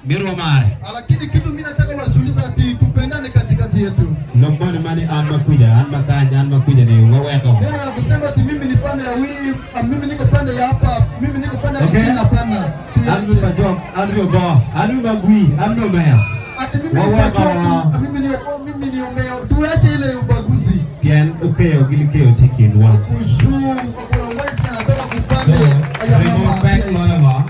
Miro mare. Lakini kitu mimi nataka wajiuliza ati tupendane katikati yetu. Lok moni mani an makuja, an makanya, an makuja ni waweko. Neno ya kusema ati mimi ni pande ya wii, mimi niko pande ya hapa, mimi niko pande ya Okay. chini, hapana. An mi Tuache. pajok, an mi obo, an mi magui, an mi omeya. Ati mimi ni Waweko. pajoku, mimi ni omea. Tuache ile ubaguzi. Pien okeyo gi likeyo chikinwa. Kujuu kuna mmoja anatoka So, kufande ya remo mama. pek loyo mo.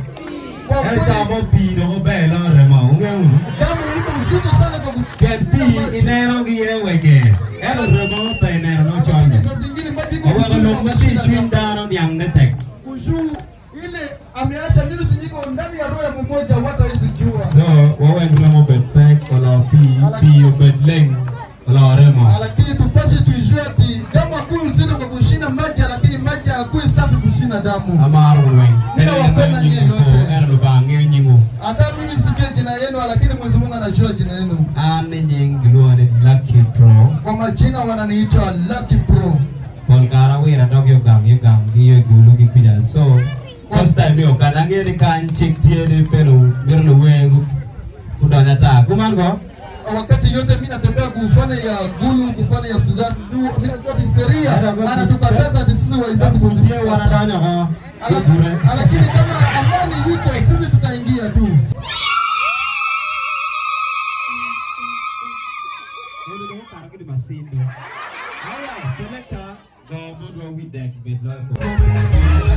Kwa En kweli chamo pi dong ober loyo remo, ung'eyo unu? damu iko uzito sana kwa Pien pi ineno gi e wenge. Ento remo pe ineno nochonyo. Lakini saa zingine maji iko Oweko vizuri lok kwa ma tye i kushinda cwiny damu. dhano niang' ne tek. Kujuu ile ameacha nini zinyiko ndani ya roho ya mmoja watu hawezi jua. So, wawek remo obed pek olo pi, pi obed leng olo remo. Lakini tupashe tuijue ati damu hakui uzito kwa kushinda maji, lakini maji hakui safi kushinda damu. Amaro weng. Mina wapenda nyie yote. Ento Lubanga ng'eyo nyingu. Hata mimi sijui jina yenu, lakini Mwenyezi Mungu anajua jina yenu. An ni nying giluongo ni Lucky Pro. Kwa majina wananiita Lucky Pro. Pol kare awiro adok yo gang yo gang gi yo gulu gi kuja. So, first time ni ok an ang'eyo ni kany chik tye ni pe mito luwer gudonyo ata. Kuman go? Wakati yote mimi natembea kufanya ya Gulu, kufanya ya Sudan, mimi najua ni sheria anatukataza ati sisi waimbaji Tye kuzifunga. wan adonyo oko. Gure. Lakini kama amani yuko, sisi tutaingia tu. Aya, selector, go bodwa wi dek bed loyo.